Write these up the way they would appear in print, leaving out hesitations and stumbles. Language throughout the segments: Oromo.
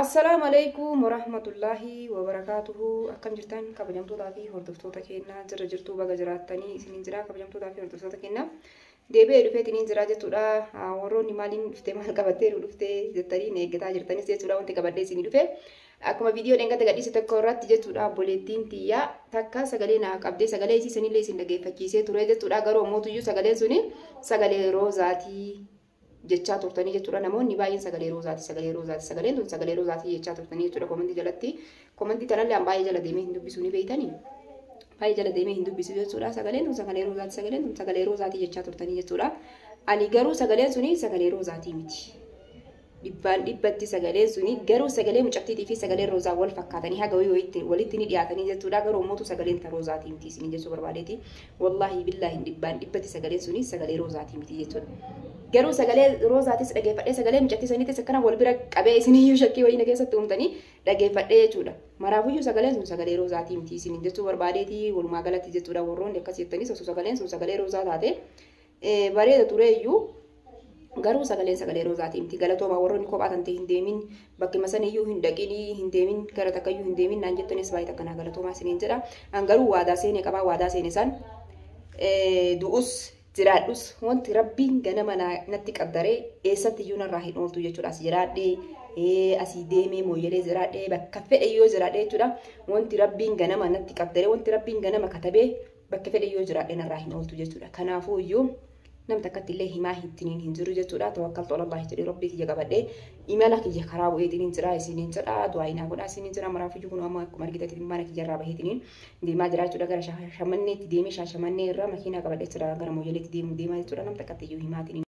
Assalaamu alaikum warahmatullaahi wabarakaatuhu. Akkam jirtan kabajamtootaa fi hordoftoota keenyaa? Jira jirtuu, baga jiraattanii isiniin jira. Kabajamtootaa fi hordoftoota keenyaa, deebi'ee dhufeetiniin jira jechuudha. Warroonni maaliin dhuftee, maal qabattee dhuftee jettanii na eeggataa jirtanis jechuudha. Wanti qabadhee isinii dhufe akkuma viidiyoo dheengadda gadhiise tokko irratti jechuudha. Obboleettiin tiyyaa takka sagalee naa qabdee, sagalee isii sanillee isin dhageeffachiisee ture jechuudha. Garuu ammoo sagaleen suni sagalee Roozaatii jechaa turtanii jechuudha. Namoonni baay'een sagalee Roozaati, sagalee Roozaati, sagaleen tun sagalee Roozaati jechaa turtanii jechuudha. Komantii jalatti, komantii tanallee an baay'ee jala deemee hin dubbisu, ni beeytanii. Baay'ee jala deemee hin dubbisu jechuudha. Sagaleen tun sagalee Roozaati, sagaleen tun sagalee Roozaati jechaa turtanii jechuudha. Ani garuu sagaleen suni sagalee Roozaatii miti. Dhibbaan dhibbatti sagaleen suni garuu sagalee mucattiitii fi sagaleen Roozaa wal fakkaatanii haga walitti ni dhiyaatanii jechuudha. Garuu ammoo sagaleen ta Roozaatii miti isin jechuu barbaadeeti. Wallaahi billaahi, dhibbaan dhibbatti sagaleen suni sagalee Roozaatii miti jechuudha. Garuu sagalee Roozaatis dhageeffadhee, sagalee mucattii saniitis akkana wal bira qabee, isiniyyuu shakkii wayii na keessatti uumtanii dhageeffadhee jechuudha. Maraafuyyuu sagaleen sun sagalee Roozaatii miti isin jechuu barbaadeeti walumaa galatti jechuudha. Warroonni akkas jettanis osoo sagaleen sun sagalee Roozaa taate bareeda tureeyyuu, garuu sagaleen sagalee Roozaatii miti. Galatooma. Warroonni kophaa tan ta'e hin deemin, bakkuma saniyyuu hin dhaqinii, hin deemin, gara takkayyuu hin deemin naan jettanis baay'ee takkanaa galatoomaa isiniin jedha. An garuu waadaa seene qabaa. Waadaa seene san du'us jiraadhus wanti Rabbiin ganama natti qaddaree eessatti iyyuu narraa hin ooltu jechuudha. As jiraadhee, asii deemee Mooyyalee jiraadhee, bakka fedhe yoo jiraadhee jechuudha. Wanti Rabbiin ganama natti qaddaree, wanti Rabbiin ganama katabee bakka fedhe yoo jiraadhee narraa hin ooltu jechuudha. Kanaafuu iyyuu nam takkatti illee himaa ittiniin hin jiru jechuudha. Tawakkaltu alallahi jedhee Rabbii kiyya qabadhee imala kiyya karaa bu'eetiniin jira isiniin jedha. Du'aa inaa godhaa isiniin jira. Maraafuyyuu kun amma akkuma argitanitti mana kiyyarraa baheetiniin deemaa jira jechuudha. Gara Shaashamanneetti deemee, Shaashamannee irraa makiinaa qabadhee jira, gara Mooyyaleetti deemuu deemaa jechuudha. Nam takkatti iyyuu himaatiniin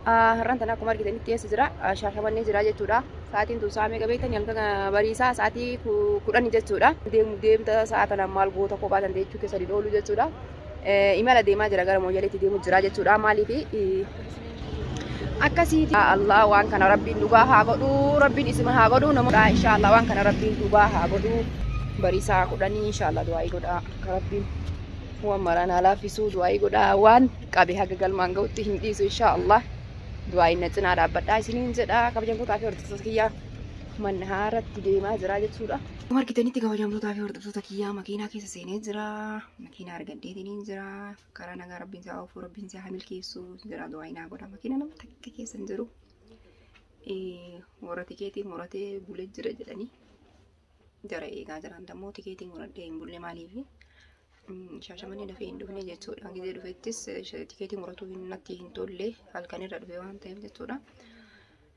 Har'aan tana akkuma argitanitti eessa jira? Shaashamannee jira jechuudha. Sa'aatiin tun sa'a meeqa beektanii? Halkan bariisaa sa'aatii 10 jechuudha. Deemu deemta, sa'a tana maal goota kophaa tan jechuu keessa oolu jechuudha. Imala deemaa jira, gara Mooyyaleetti deemu jira jechuudha. Maaliif akkasiiti? Allah, waan kana Rabbiin dhugaa haa godhu, Rabbiin isima haa godhu namoota. Inshallah, waan kana Rabbiin dhugaa haa godhu. Bariisaa 10, inshallah du'aa godha akka Rabbiin waan maraan haa laaffisuu du'aa godha. Waan qabe haga galmaan ga'utti hin dhiisu, inshallah. Du'aa inni cinaa dhaabbadhaa isiniin jedha. Kabajamtootaa fi hordoftoota kiyyaa, mana haaratti deemaa jira jechuudha. Akkuma argitanitti, kabajamtootaa fi hordoftoota kiyyaa, makiinaa keessa seenee jira. Makiinaa argadheetiniin jira. Karaa nagaa Rabbiin isaa oofuu, Rabbiin isaa milkeessuu jira. Du'aa inaa godha. Makiina nama takka keessa hin jiru. Warra tikeetii muratee bulee jira jedhanii jara eegaa jiran dammoo tikeetii muradhee hin bulle. Maaliifi? Shaashamannee dafee hin dhufne jechuudha. Gizee dhufettis tikeetii muratuu natti hin tolle, halkan irra dhufe waan ta'eef jechuudha.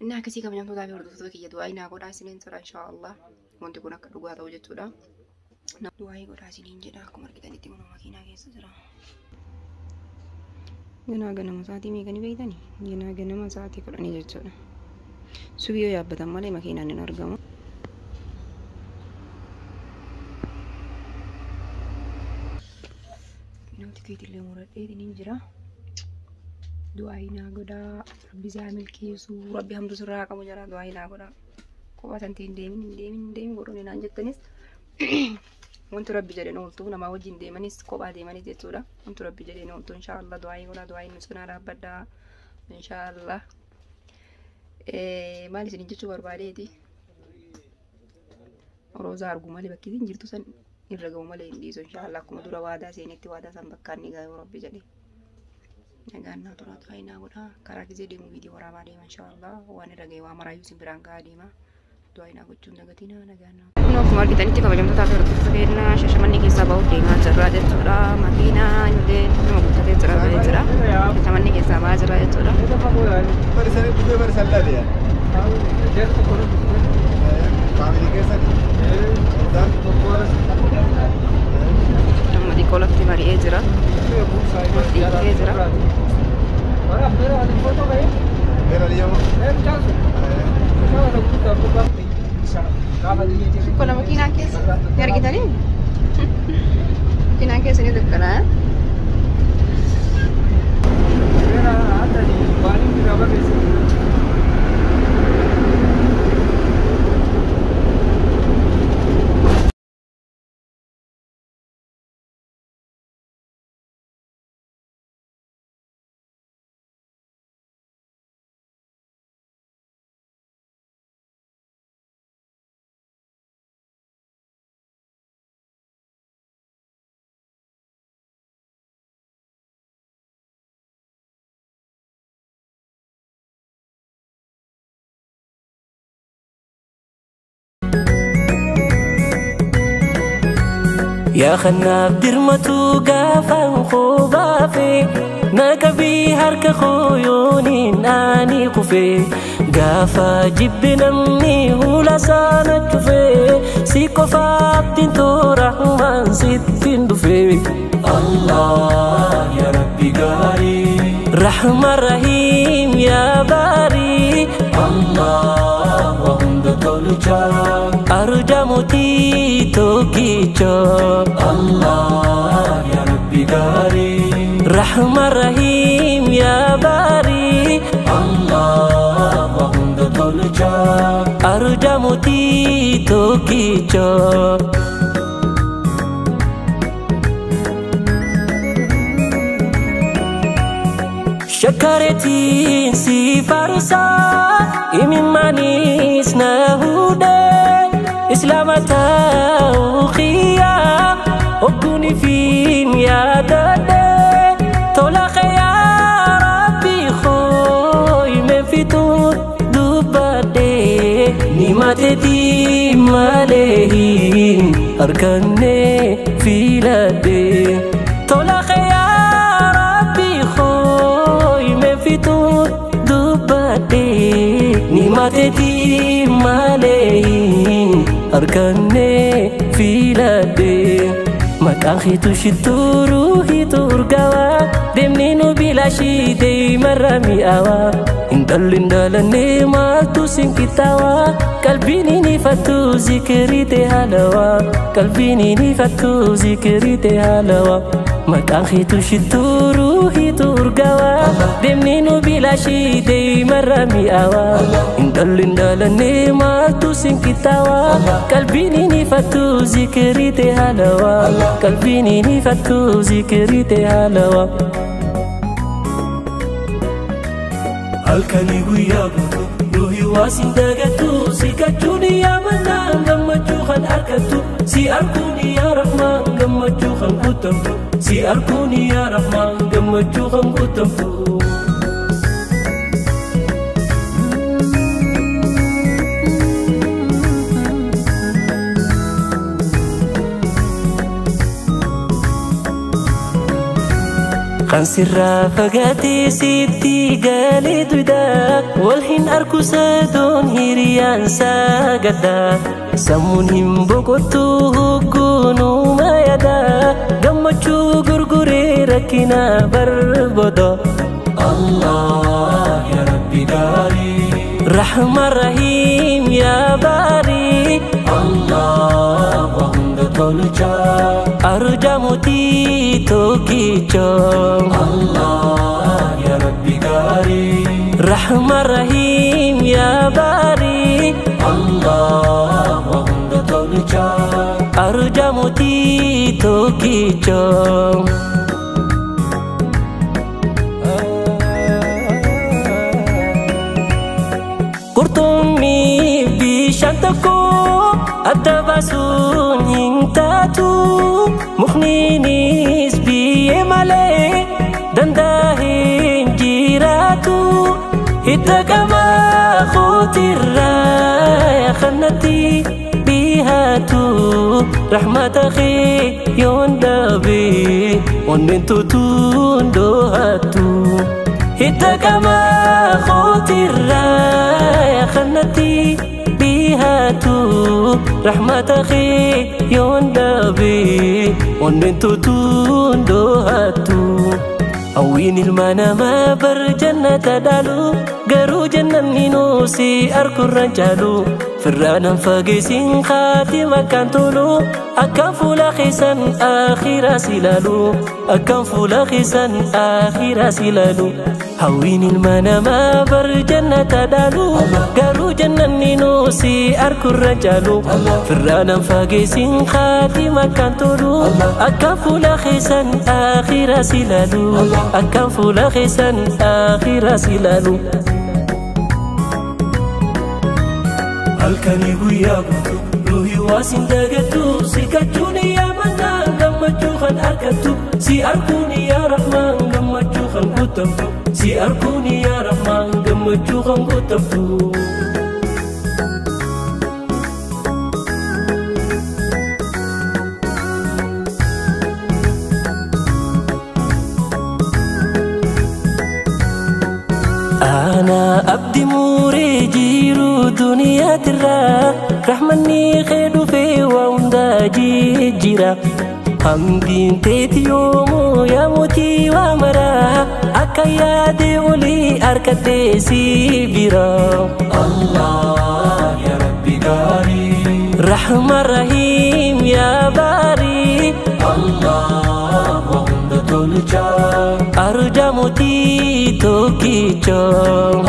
Inni akkasii, kabajamtootaa fi hordoftoota kiyya, du'aa inaa godhaa isiniin jira, inshaallah. Wanti kun akka dhugaa ta'u jechuudha. Du'aa godhaa isiniin jedha. Akkuma argitanitti kun makiinaa keessa jira. Ganaa ganama sa'aatii meeqanii beektanii? Ganaa ganama sa'aatii 10 jechuudha. Subii yoo yaabbatan malee makiinaan hin argamu. Tikeetillee muradheetiin jira. Du'aa inaa godhaa. Rabbi isaa milkeessu. Rabbi hamtu sirraa qabu jira. Du'aa inaa godhaa. Kophaa tan hin deemin, hin deemin, hin deemin godhuun naan jettanis, wanti Rabbi jedheen ooltu, namaa wajjin deemanis kophaa deemanis jechuudha. Wanti Rabbi jedheen ooltu, inshaallah. Du'aa godhaa, du'aa nu cinaa dhaabbadhaa, inshaallah. Maal isin jechuu barbaadeeti? Roozaa argu malee, bakki isin jirtu san irra ga'u malee hin dhiisu, inshaallah. Akkuma dura waadaa seenetti, waadaa san bakkaan ni ga'a Rabbi jedhee. Nagaan naa turaa, du'aa naa godhaa. Karaa gisee deemu viidiyoo waraabaa deema, inshaallah. Waan irra ga'e waa maraayyuu isin biraan ga'aa deema. Du'aa naa gochuun dagatina. Nagaan naa. Kun akkuma argitanitti, kabajamtootaa fi hordoftoota keenyaa, Shaashamannee keessaa bahuuf deemaa jirra jechuudha. Makiinaa illee nama guuttatee jira, bahee jira. Shaashamannee keessaa bahaa jira jechuudha. Barisan dhufee barisan laale yaa. Faamilii keessatti. Amma xiqqoo lafti bari'ee jira. Lafti ifee jira. Era liyamu. Dukkana makiinaa keessa. Ni argitanii? Makiinaan keessa ni dukkana. Yaa kanaaf dirmatu gaafaan qobaafe naqabii harka kooyooniin ani kufe gaafa jibbe namni hula sana cufe si qofaattiin toora sittiin dhufe. Allah ya Rabbi gaarii Rahman Rahim ya Bari Allah wa hunda tolcha arja mootii tokkicha Allah ya Rabbi gaarii Rahman Rahim ya Bari Allah wa hunda tolcha arja mootii tokkicha. Shakaretiin si farsa imimaanis na hude islaama ta'uu khiyyaa ogguun fiin yaadadhe tola khayyaa rabbi khooyme fituun dubbadhe nimateetii malee hin arganne filadhe tola khayyaa rabbi khooyme fituun dubbadhe nimateetii malee hin arganne filadhe. Maqaan hiitu shittuu hiitu urgaawaa deemni nu bilaashii deemarra mi'aawaa intalli ndaalannee maaltu sinqixaawaa qalbiin inni fattu zikirii ta'e haalawaa qalbiin inni fattu zikirii ta'e haalawaa. Maqaan hiitu shittuu hiitu urgaawaa deemni nu bilaashii deemarra mi'aawaa intalli ndaalannee maaltu sinqixaawaa qalbiin inni fattu zikirii ta'e haalawaa qalbiin inni fattu zikirii ta'e haalawaa. Halkanii guyyaa guutuu ruuhii waa siin dagattu si kachuun yaa mannaan gammachuu kan argattu si arguun yaa Rahmaan gammachuu kan guutamtu si arguun yaa Rahmaan gammachuu kan guutamtu. Kan sirraa fagaatee sitti galee duudaa wal hin arku sadoon hiriyaan sagaddaa sammuun hin boqottu hogguunuma yaadaa gammachuu gurguree rakkina barbooda. Allah ya Rabbi gaarii Rahman Rahim ya Bari Allah wa hunda tolcha arja mootii tokkicha Allah ya Rabbi gaarii Rahman Rahim ya Bari Allah wa hunda tolcha arja mootii tokkicha. Qurxummii bishaan tokko adda baasuun hin taatu mukniinis biyyee malee danda'a hin jiraatu hidda qaba kootirraa kanatti dhihaatu rahmata kee yoon dhabe onneen tutuun dhohatu. Hidda qaba kootirraa kanatti dhihaatu rahmata kee yoon dhabe onneen tutuun dhohatu. Hawwiin ilma namaa bar jannata dhaalu garuu jannanni nuusi arkurraan caalu firraanan fageessin khaatima kan tolu akkam fuula keessan akhiraa si ilaalu akkam fuula keessan akhiraa si ilaalu. Hawwiin ilma namaa bar jannata dhaalu garuu jannanni nuusi arkurraan caalu firraanan fageessin khaatima kan tolu akkam fuula keessan akhiraa si ilaalu akkam fuula keessan akhiraa si ilaalu. Halkanii guyyaa guutuu ruuhii waa siin dagattu si kachuun yaa mannaan gammachuu kan argattu si arguun yaa Rahmaan gammachuu kan guutamtu si arguun yaa Rahmaan gammachuu kan guutamtu. Ana abdi muuree jiru duniyaatirraa rahmanni kee dhufee waa hundaa jijjiira. Hamdiin teeti yoomuu yaa mootii waa maraa akka yaade olii harkadhee si bira. Allah yaa Rabbi gaarii. Rahman Rahiim yaa baarii. Allah waa hunda tolchaa. Arja mootii tokkicha.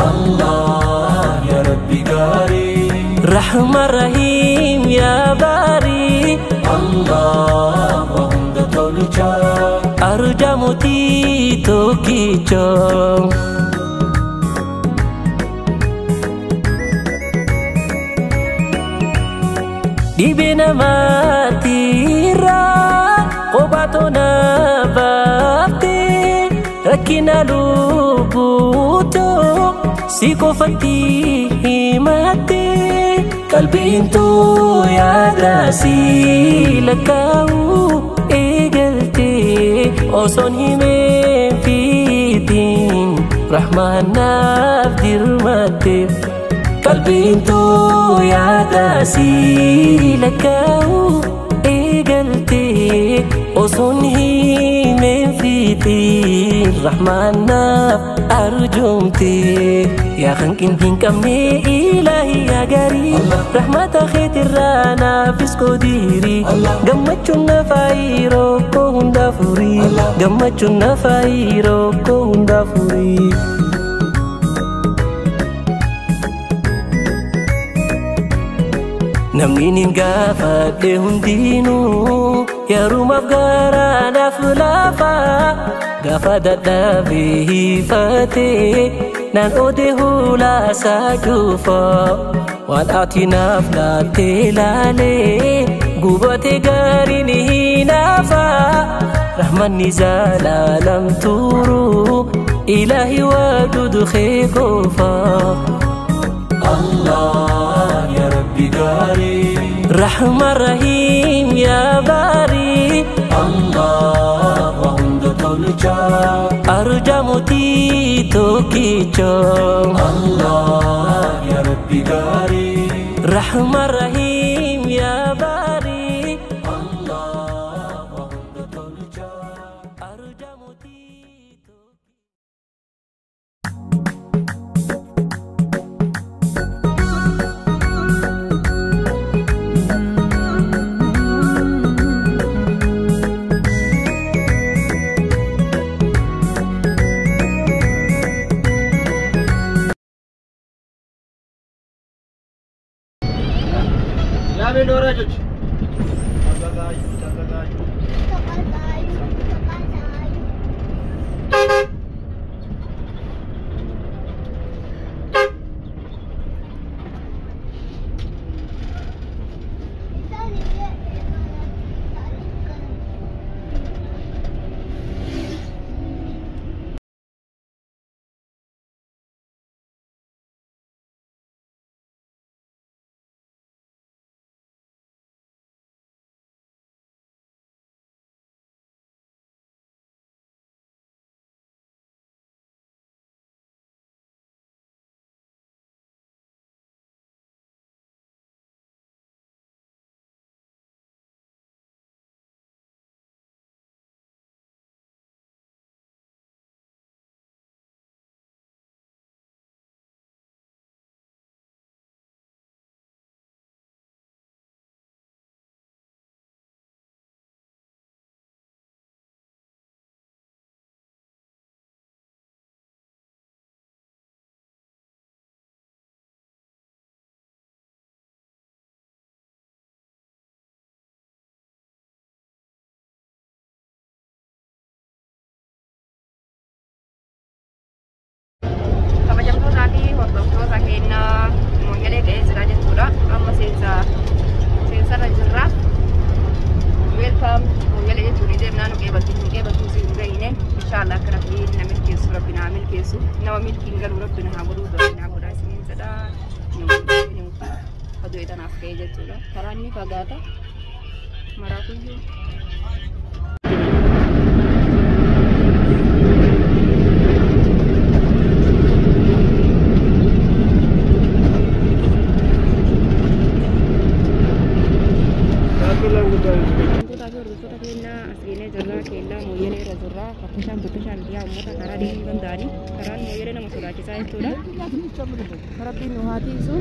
Allah yaa Rabbi gaarii. Rahman Rahiim yaa baarii. Allah waa hunda tolchaa. Arja mootii tokkicha. Dhibee namaatirraa kophaa na baaftee rakkina lubbuutoo si qofatti himattee qalbiin too yaada si lakkaa'u eegaltee osoon himee fiitiin rahmaan naaf dirmatte. Qalbiin too yaada si lakkaa'u eegaltee osoon himeen fiitiin rahmaan naaf arjoomte. Yaa hanqin hin qabne ilaahi yaa gaarii rahmata keetirraa naafis qoodiiri gammachuun na faayi rakkoo hunda furii gammachuun na faayi rakkoo hunda furii. Namni nin gaafadhe hundinuu yerumaaf garaa naaf laafa gaafa dadhabee hiifatee naan oodee hulaasaa cufa waan ati naaf laattee laalee gubatee gaariin hinaafa rahmanni zalaalam turu ilaahi waduud kee qofa. Allah ya Rabbi gaarii. Rahman Rahiim yaa baarii. Allah waa hunda tolchaa. Arja mootii tokkicha. Allah ya Rabbi gaarii. Rahman Rahiim yaa baarii. Allah waa hunda tolchaa. Arja mootii tokkicha. Kabajamtootaa fi hordoftoota keenyaa Moyyalee ga'ee jira jechuudha. Amma seensarra jirra. Welcome Moyyalee jechuun deemnaa nu qeebalti hin qeebaltu si hin gahine. Inshaallah akka rabbiin na milkeessu rabbi naa milkeessu nama milkiin galuu rabbi na haa godhuu rabbi naa godhaa isiniin jedha. Oduu tanaaf ga'ee jechuudha. Karaan ni fagaata. Maraakuyyuu. Uummata karaa deemuu danda'anii karaan mooyyelee nama sodaachisaa jechuudha. Rabbiin nu haa tiisu.